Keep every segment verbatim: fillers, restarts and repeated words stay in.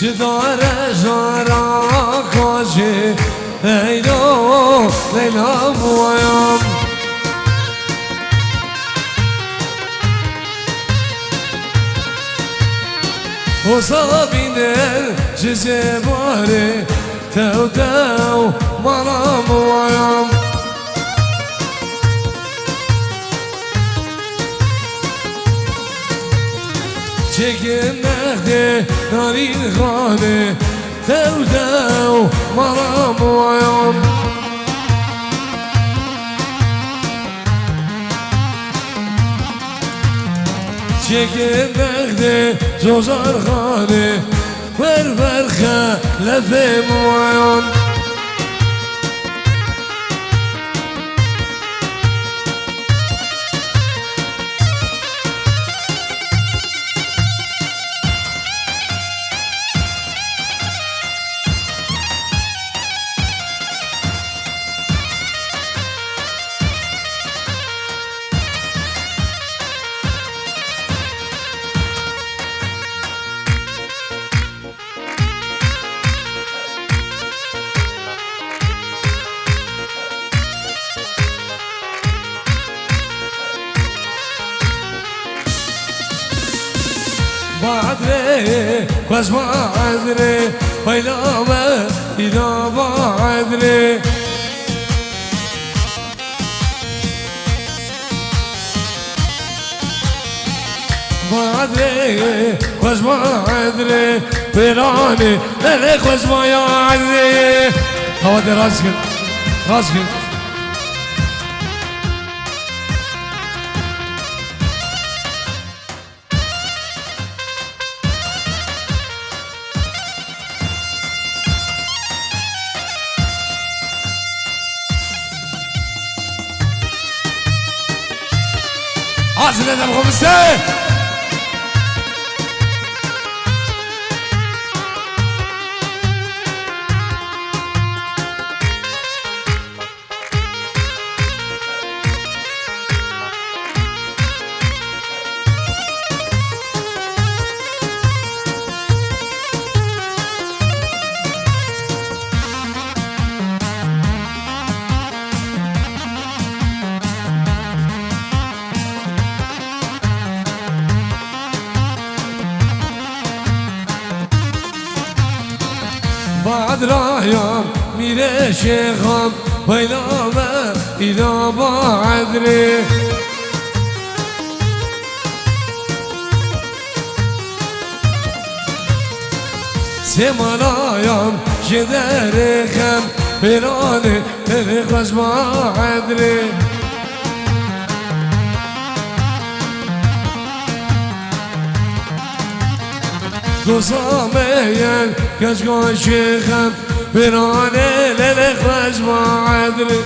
Ji dare jara kaşê Leyla, Leyla bûyam. Hosa bîne ji zêbarê tew tew mala bûyam. Çêkin nexdê Narîn Xanê tew tew mala bûyam. Çêkin nexdê Zozan Xanê wer wer xelefê bûyam. Badrê, xweş badrê, peyla me îna badrê. Badrê, xweş badrê, pêranê, lelê xweş badrê. Hawatê rast gir, rast gir. Hazır edem xwe bise. Badrayan mîrê şêxan peyla me îna badrê. Sêmalayan ji derê xem pêranê, derê xweş badrê. Doza me yên keçkan şêxem, pêranê lêlê xweş badrê.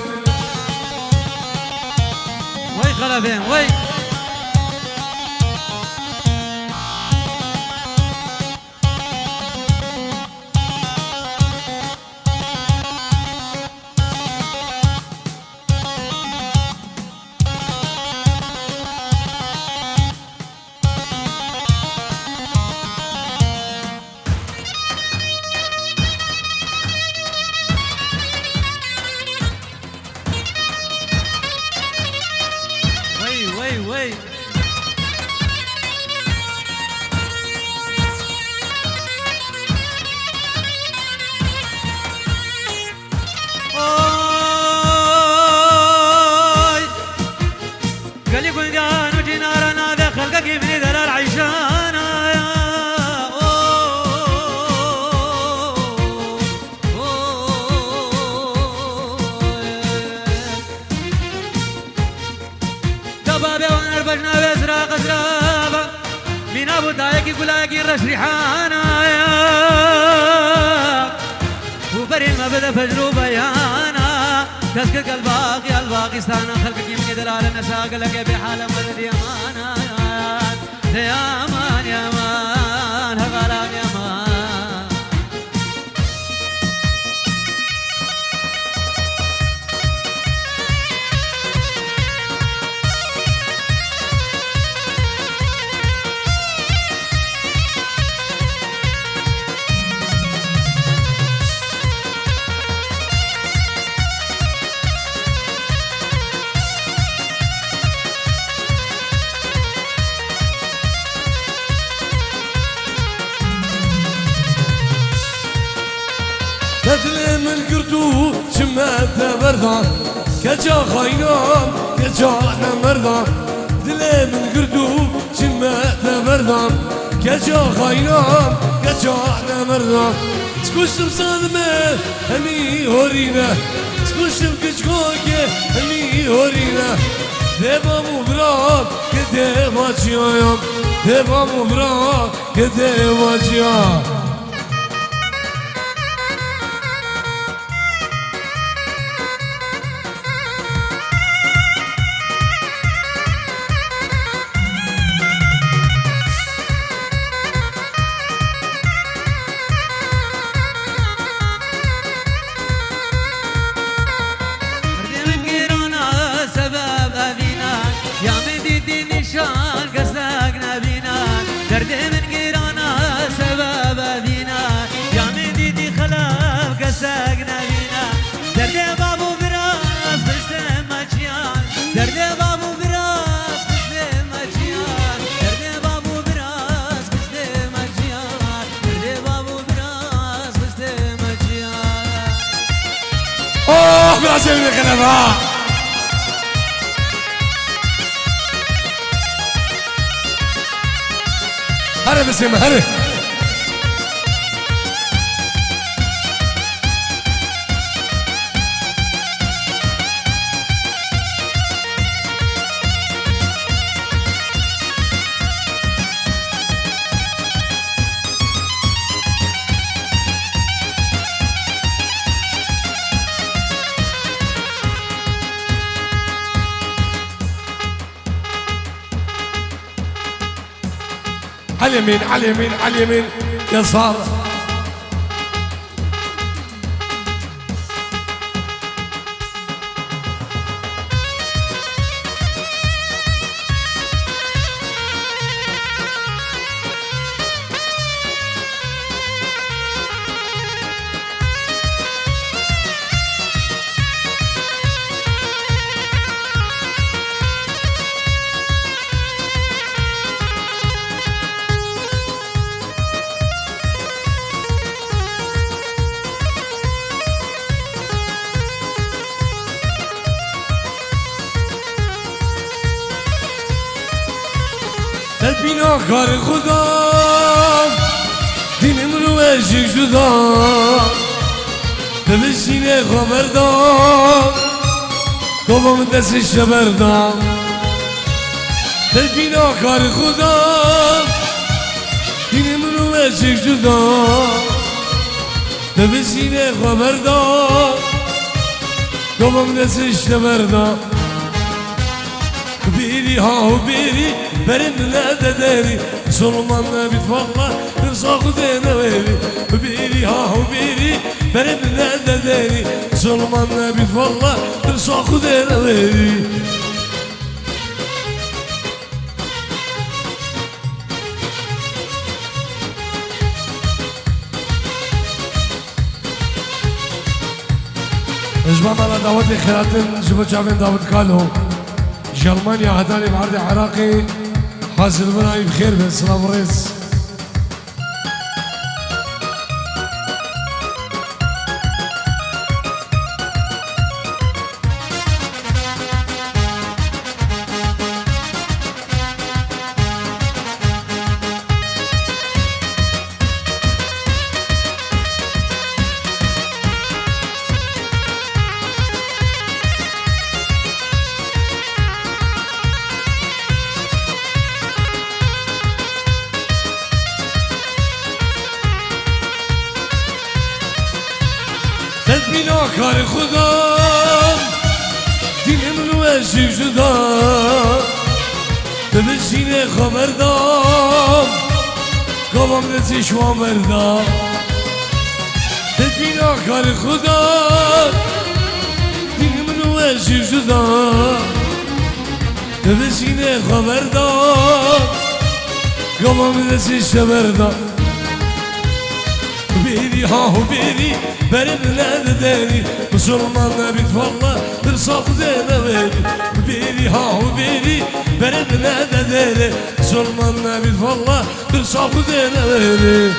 Wey xelefên, wey. Wey, wey, wey. Oy! Gelî gundan û cînarana de xelkekî min ê delal eyşana. Oy! Da babê wan her bejna wê zira qezrava. Mîna bû dayekî gulayekî reş rîhanaya. Û berê me bide pejr û beyana. Kes kir gel baqî el baqîstana. Xelkekî min ê delale neşa geleke bê hale me de diyamana. Yaman, yaman, hevalam yaman. Min girt û çime te berdan, keça xaynan, keça nemerdan. Dilê min girt û çime te berdan, keça xaynan, keça nemerdan. Çi kuştim sadime hemî horîne, çi kuştim kiçkokê hemî horîne. Dê bam û bira ke dê vaçiyayam, dê bam û bira ke dê vaçiya. Derdê min girana sebeb evîna, ya min dîtî nîşan kesek nebîna. Derdê min girana sebeb evîna, ya min dîtî xelef kesek nebîna. Derdê bab û biraz xiste me çiyan, derdê bab û biraz xiste me çiyan, derdê bab û biraz xiste me çiyan. Derdê bab û biraz xiste me çiyan. Oh, biraz evine xelef ha. Here bisê me, here. Elî Emîn, Elî Emîn, Elî Emîn, Yesar. Tedbîna karê Xuda, dînê min û ez jî cuda. Divê sînê xwe berda, gava min destê şe berda. Tedbîna karê Xuda, dînê min û ez jî cuda. Divê sînê xwe berda, gava min destê şe berda. Bêrî ha û bêrî, berê min nede derî. Solman nebît valla, tirsa Xwedê neverî. Bêrî ha û bêrî, berê min nede derî. Solman nebît valla, tirsa Xwedê neverî. Ji bo mala dawetê xêratin ji bo çavên Dawid Kalo, ji Almanya hetanî bi erdê Iraqê, hazir bin ayî bi xêr be, silav û rêz. Tedbîna karê Xuda, dînê min û ez jî cuda. Divê sînê xwe berda, gava min destê şe berda. Tedbîna karê Xuda, dînê min û ez jî cuda. Divê sînê xwe berda, gava min destê şe berda. Bêrî ha û bêrî, berê min nede derî. Misilman nebît valla, tirsa Xwedê neverî. Bêrî ha û bêrî, berê min nede derî. Misilman nebît valla, tirsa Xwedê neverî.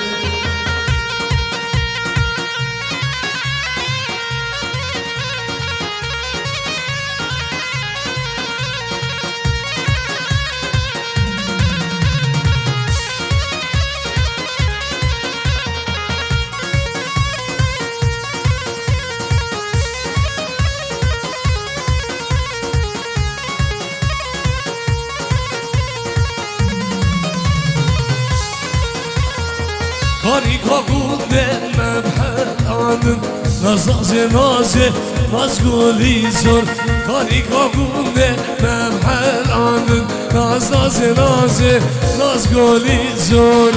Karîka gundê me bi helandin, naz nazê nazê, naz gulî zor. Karîka gundê me bi helandin, naz nazê nazê, naz gulî zor.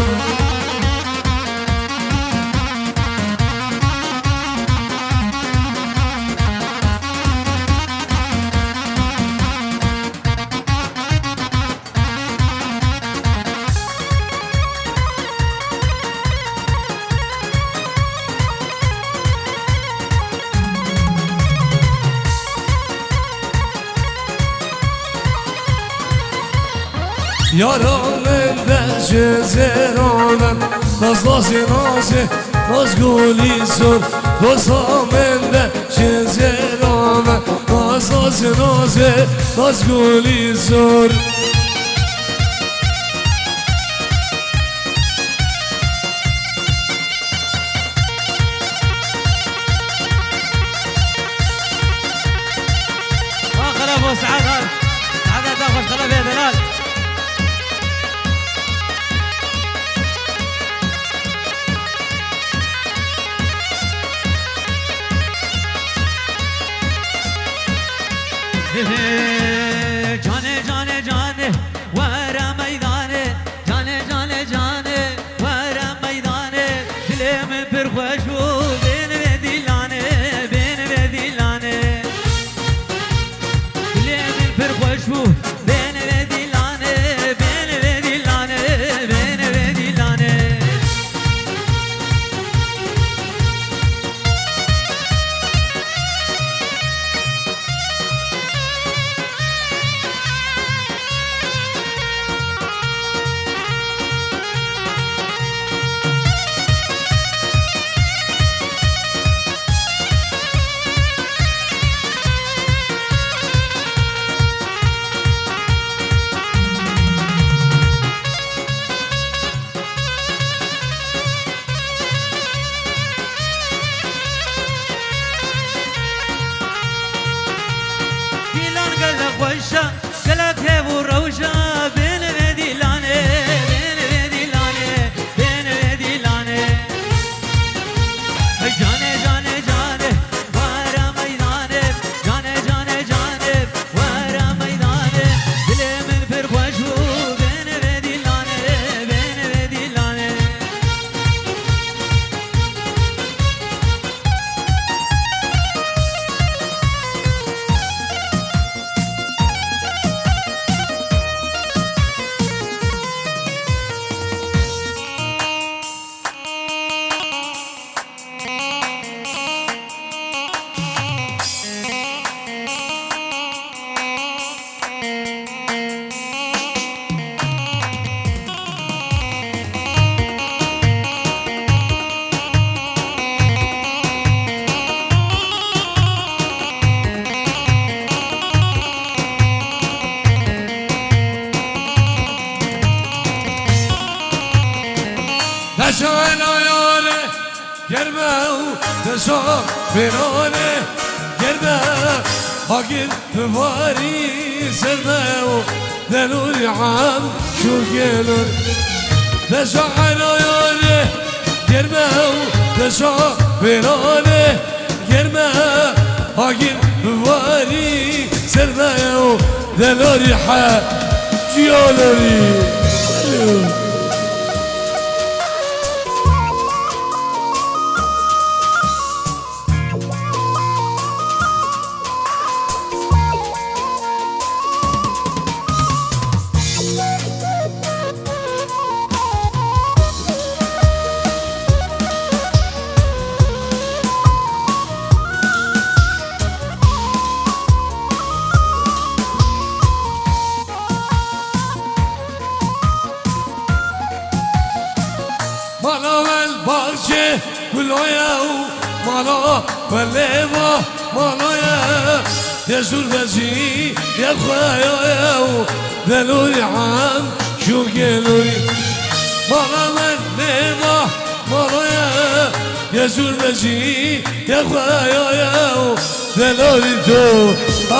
Yara min de ji zêranan, naz nazê nazê, naz gulî zor. Dosta min de ji zêranan, naz nazê nazê, naz gulî zor. Wa xelef û Sead hal. Sead, te xweş xelef ê delal. Canê, canê, canê, were meydanê. Canê, canê, canê, were meydanê. Dilê min pir xweş bû, bên vê dîlanê, bên vê dîlanê. Dilê min pir xweş bû, bên vê dîlanê, bên vê dîlanê, bên vê dîlanê. Dîlan gelek xweş e, gelek hêv û rewş e, bên vê dîlanê, bên vê dîlanê, bên vê dîlanê. Canê, canê, canê, were meydanê, canê, canê, canê, were meydanê. Dilê min pir xweş bû, bên vê dîlanê, bên vê dîlanê. Deşa ela yare germe û deşa bêrane germe, agir bi varî ser me û delorî hem şûr gelor. Deşa ela yare germe û deşa bêrane germe, agir bi varî ser me û delorî he çiyolorî. Mala wel baxçe guloye û mala wel lêva maloye. Dezûr vezî ye xweyaye û delorî hem şûr gelorî. Mala wel lêva maloye. Dezûr vezî ye xweyaye û delorî tu.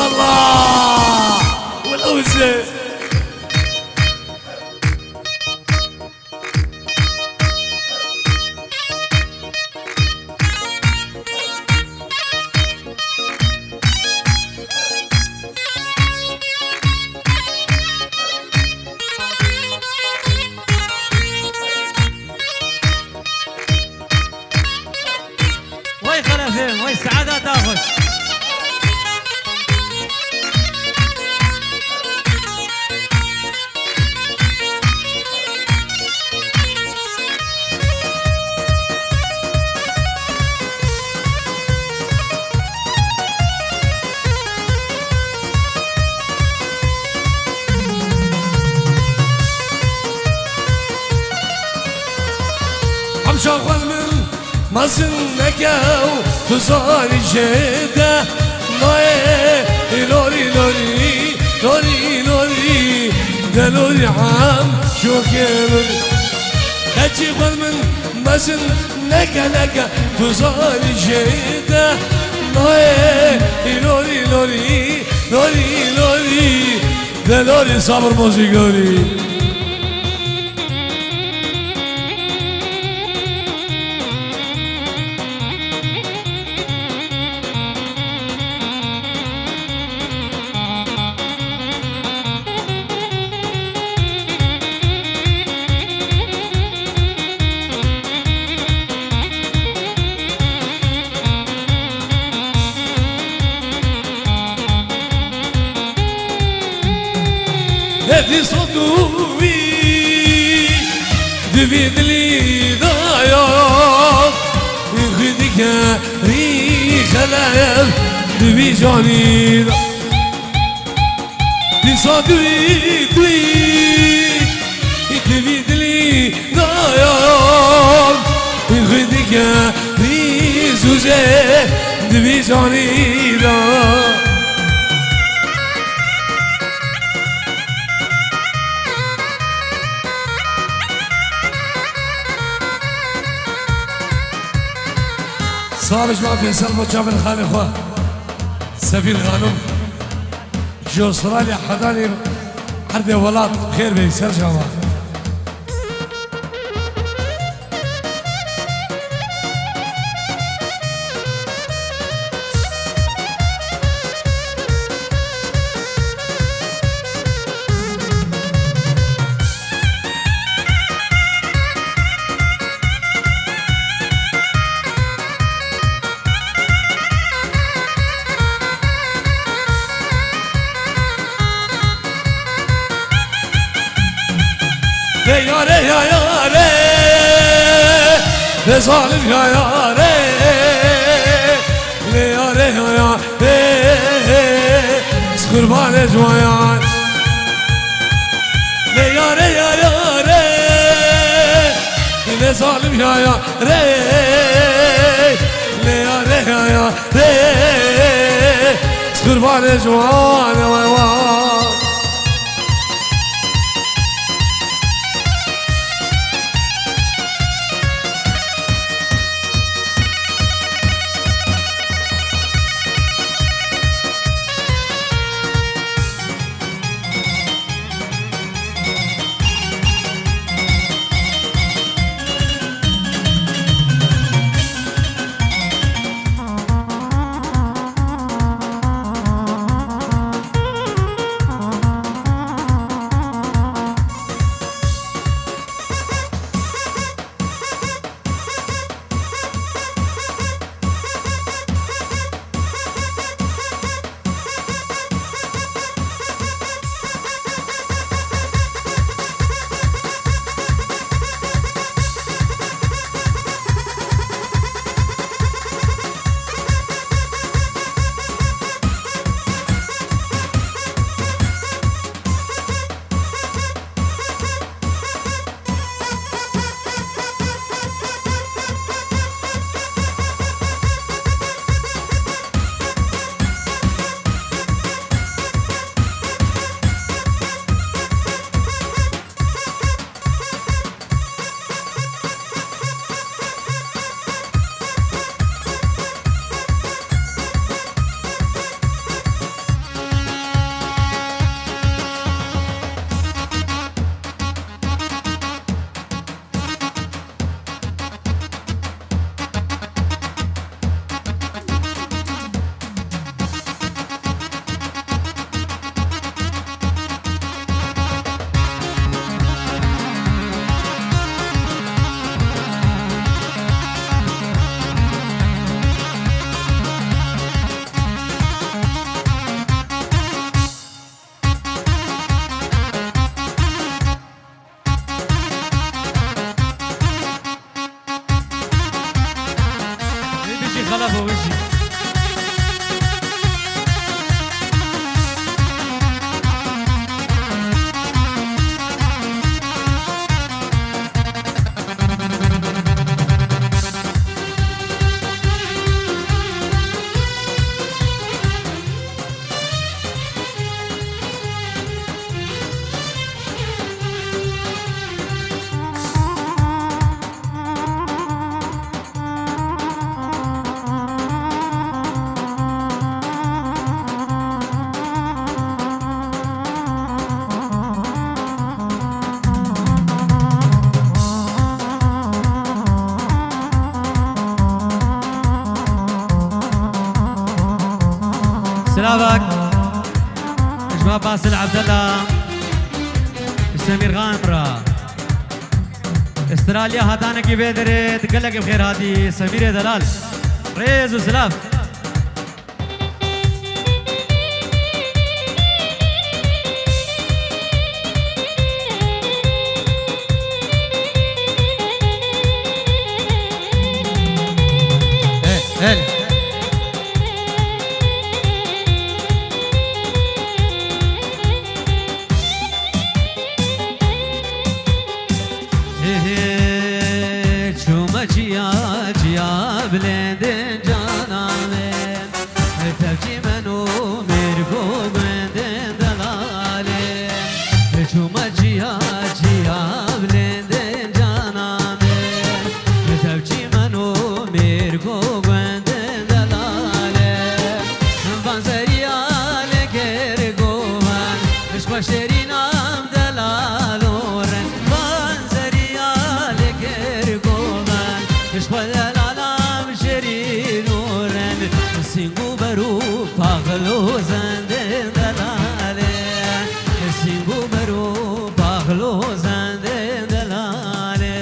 Allah! Wela wise. Çaxal min mezin neke û tu zarî jê de nayê. Lorî, lorî, lorî, lorî, de lorî em şokê lorî. Keçî xwel min mezin neke, neke tu zarî jê de nayê. Lorî, lorî, lorî, lorî, de lorî sabir mozî gorî. Hevdî sod û wî di vî dilî de ya, xwî dikerî xelev di vî canî de. Dîsa duî, duî, di vî dilî de ya, xwî dikerî zûzê di vî canî de. Sağ ol, ji Fêsal bo çavên xalê xwe. Sefîr Xanim. Ji Astralya hedanî erdê welat xêr bê ser çava. Lê yare ya yare, lê zalim ya yare, lê yare ya yare, ez qurbanê ciwan ya. Lê yare ya yare, lê zalim ya yare, lê yare ya yare, ez qurbanê ciwan ya, vay vay. Ê bijî xelef û wijî. Silavak ji Basil Abdullah, Semîr Xan re. Australya hatanekî vê derê, gelek bi xêr hatî, Semîrê Delal. Rêz û silav. Hey, hey. Hê hê, çûme ciya ciya bilendên cana me. Tevcî men û mêrgo gundên delalê. Çûme ciya ciya bilendên cana me. Tevcî men û mêrgo gundên delalê. Van zeriya lê ger govan, ji xwe şêrîn am delal û ren. Van zeriya lê ger govan, ji xwe delal am şêrîn û ren. Sîng û ber û paxil û zendên delalê. Sîng û ber û paxil û zendên delalê.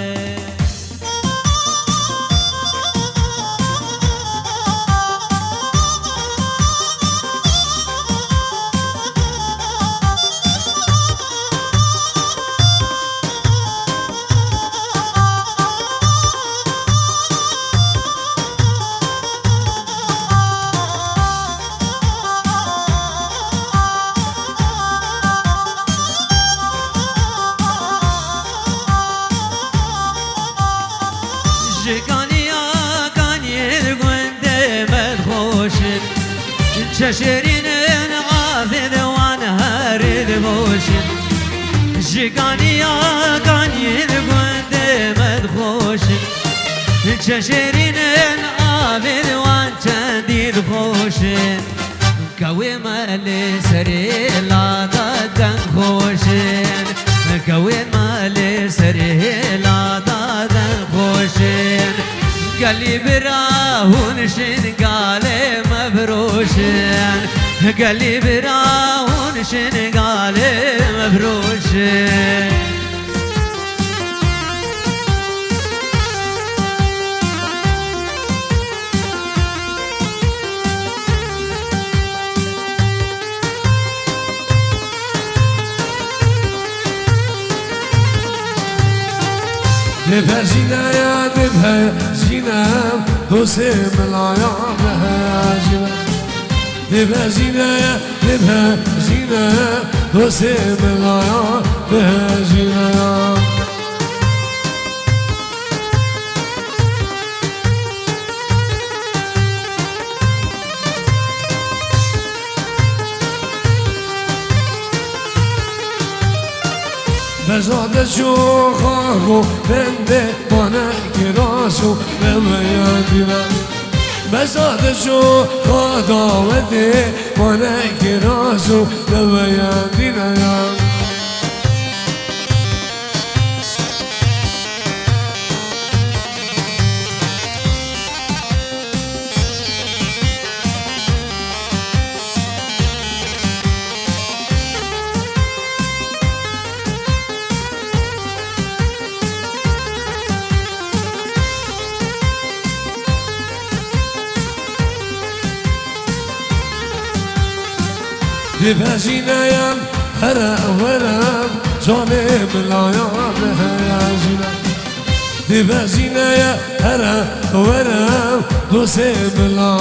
Ji kaniya kaniyên gundê me dixweşin, çe şêrîn in avê de wan herî diboşin. Ji kaniya kaniyên gundê me dixweşin, çe şêrîn in avê de wan çendî dixweşin. Kewê me li serê lada deng xweşin, kewê me li serê lada deng xweşin. Gelî bira hûn şin galê me firoşin, gelî bira hûn şin galê me firoşin. Dibejîne, dibejîne, dostê milaya bihejîne. Dibejîne, dibejîne, dostê milaya bihejîne ya. Beza de çû xaxo bende mane kiraso bemeyandîne. Beza de çû xadawetê mane kiraso bemeyandîne ya. Dibejîne ya here were, canê milaya bihejîne. Dibejîne ya here were, dostê mila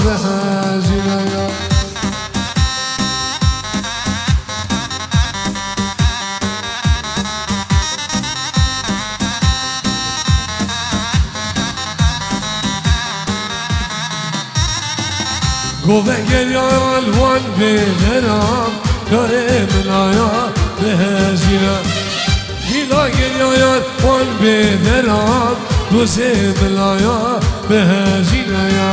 bihejîne ya. Govengeriya li wan bêdera, karê milaya bihejîne. Gîla geriya wan bêdera, dostê milaya bihejîne ya.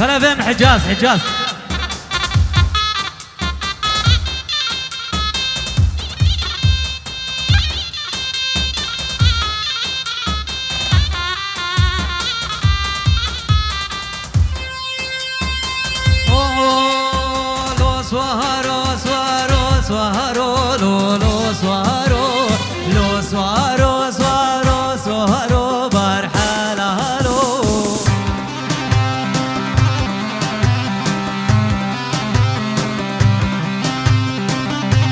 Hele vem Hicaz, Hicaz.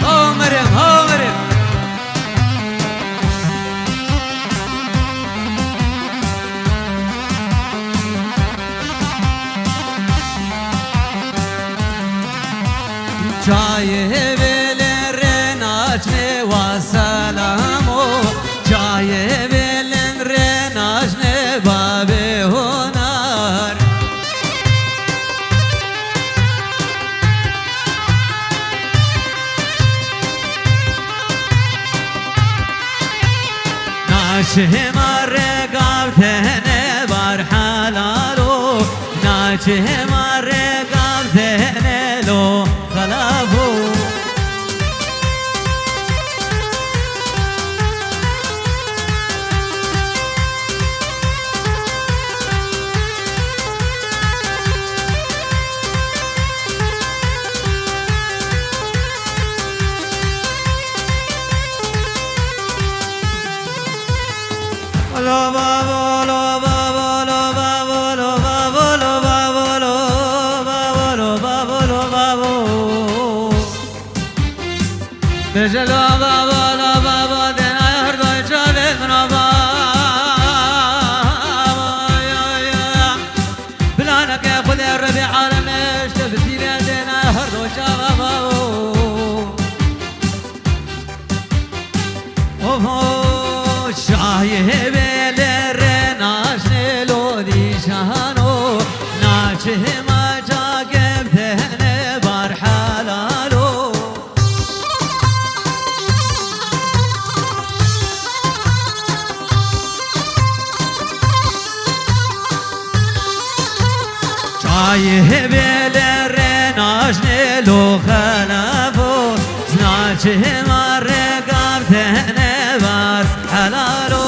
Haw Meryem, haw Meryem. Çayê vêlên rê naçnê wa selamo, çayê vêlên rê naçnê babê honar. Naçê ma rê gav tene bar helalo, naçê ma rê gav tene lo xelafo. Bêje lo babo, lo babo, dêna her doy çavê min o babo. Planeke Xwedê Rebî alemê, işte bi sîrê dêna her doy çava babo. Oho, şahê vêlê rê naşnê lo dîşano, naçê ma çakem tene bar helalo. Çayê vêlê rê naşnê lo xelefo, naçê ma rê gav tene bar helalo.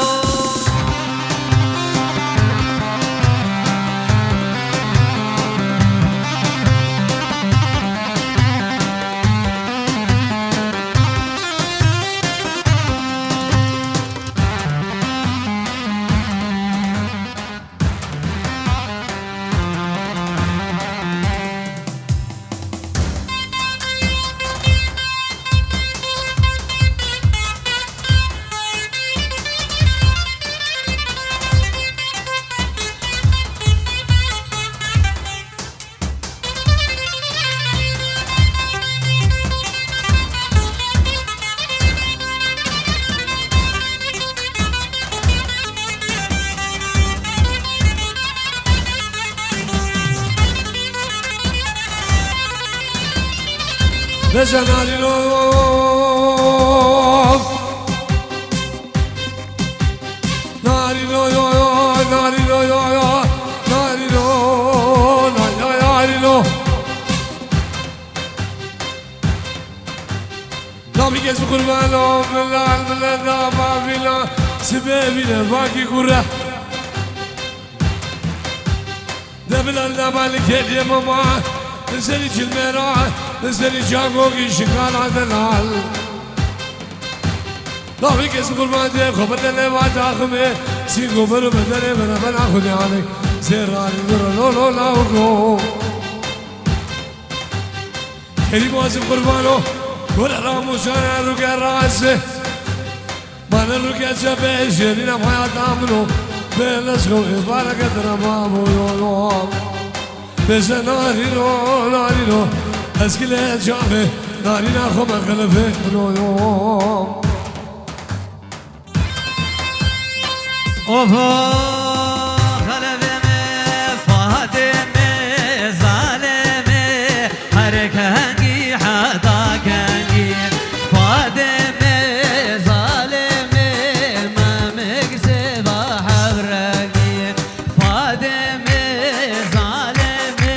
Bêje narîno. Narîno yo yo, narîno yo yo, narîno, nay nay narîno. Nabî kes bi qurbano, bilal bilal da bavîna, sibê bîne vakî kure. De bilal da balik hediye mama, li serî cilmera, li serî çakokî şikana delal. Navê kes qurban de xwe bide leva daximê, sîngo biro bi derê bire bena xwe de anê, zêrarî biro lo lo lawgo. Kerîm Azim qurbano, gure ramûsane rûke rase. Bana rûke çepê jêrîna hayata min o, bê leşko ê bareke dira bavo yo yo. Bêje narîno, narîno, ez gilê çavê, narîna xwe me qilifê min o yo. Oho, xelevê me, Fadê me, zalê me, her kengî heta kengî. Fadê me, zalê me, memik sêva hevrekî. Fadê me, zalê me,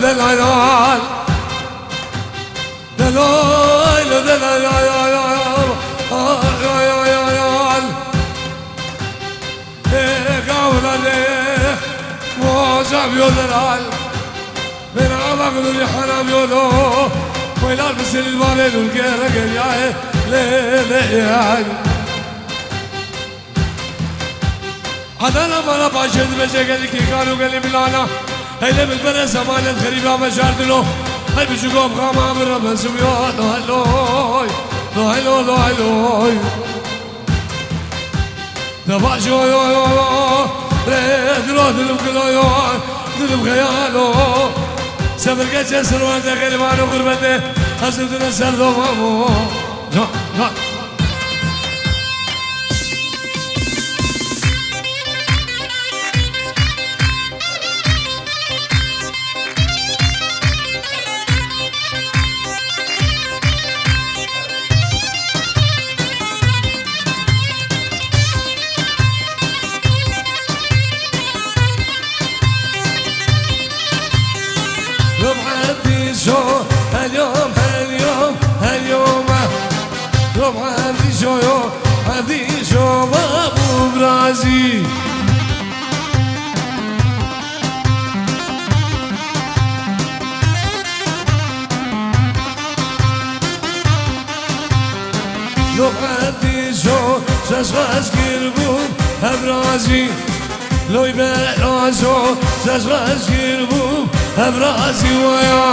delal. Delal, delal, ay, ay, ay, ay, ay, ay, ay, ay. Ê, gavra de, moza biyo delal. Bena bak nuri haram yolo. Koylar mısın ilmane nurge regel ya, e, le, le, ya. Adana bana başladı bece geldi ki karu geldi bilana. Hele bir bere zamanet gariba başardı lo. Hay bir çukom kama bir rabasım yo. Loy, loy, loy, loy, loy. Devajo yo, yo, yo. Re, dilo, dilim kilo yo. Dilim kayalo. Sefer geçe sırvante garibanı gurbete. Hazır dile serdovamo. Yo, yo. يوم عندي شو، هاليوم، هاليوم، هاليوم. يوم عندي شو، يوم عندي شو، بابو برازي. لوقەتی شۆ، جەژغەش گیر بووم، هەم ڕازی. لۆی بەرازۆ، جەژغەش گیر بووم، هەم ڕازی وەیە.